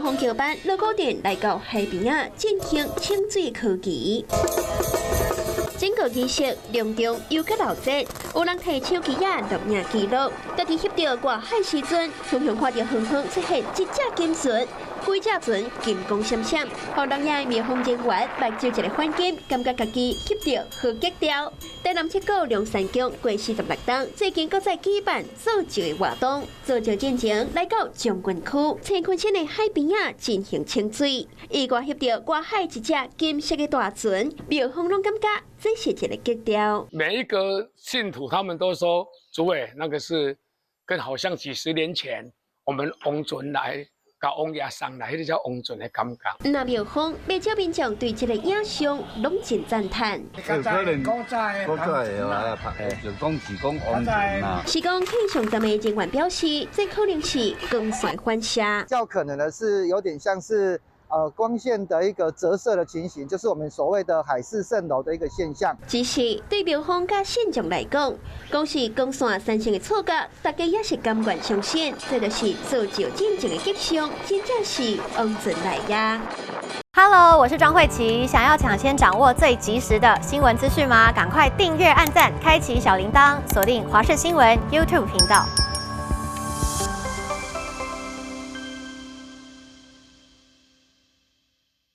風橋班鑼鼓殿來到海邊仔進行清水科技。整個儀式隆重又閣鬧熱，有人提手機仔錄影記錄，家己翕著外海時陣，雄雄看著遠方出現一隻金船，規隻船金光閃閃，予人影的廟方人員目睭一个反金，感覺家己翕著好格調。台南七股龍山宮過46冬，最近閣再舉辦做醮的活動，做醮進前來到將軍區青坤線的海邊仔進行清水，意外翕著外海一隻金色的大船，廟方攏感覺這是一个格調。每一個信徒他們都說，主委那個是跟好像幾十年前我們王船來共王爺送來，彼個叫王船的感覺。那廟方不少民眾對這个影像攏真讚嘆。可能古早的來拍，就講是講王船啦。是講氣象站的人員表示，這可能是光線反射。較可能的是有點像是光線的一個折射的情形，就是我們所謂的海市蜃樓的一個現象。只是對廟方佮信眾來講，講是光線產生的錯覺，大家也是甘願相信，這就是做醮進前的吉祥，真正是王船來呀。 Hello，我是莊慧琪，想要搶先掌握最及時的新聞資訊嗎？趕快訂閱、按讚、開啟小鈴鐺，鎖定華視新聞 YouTube 頻道。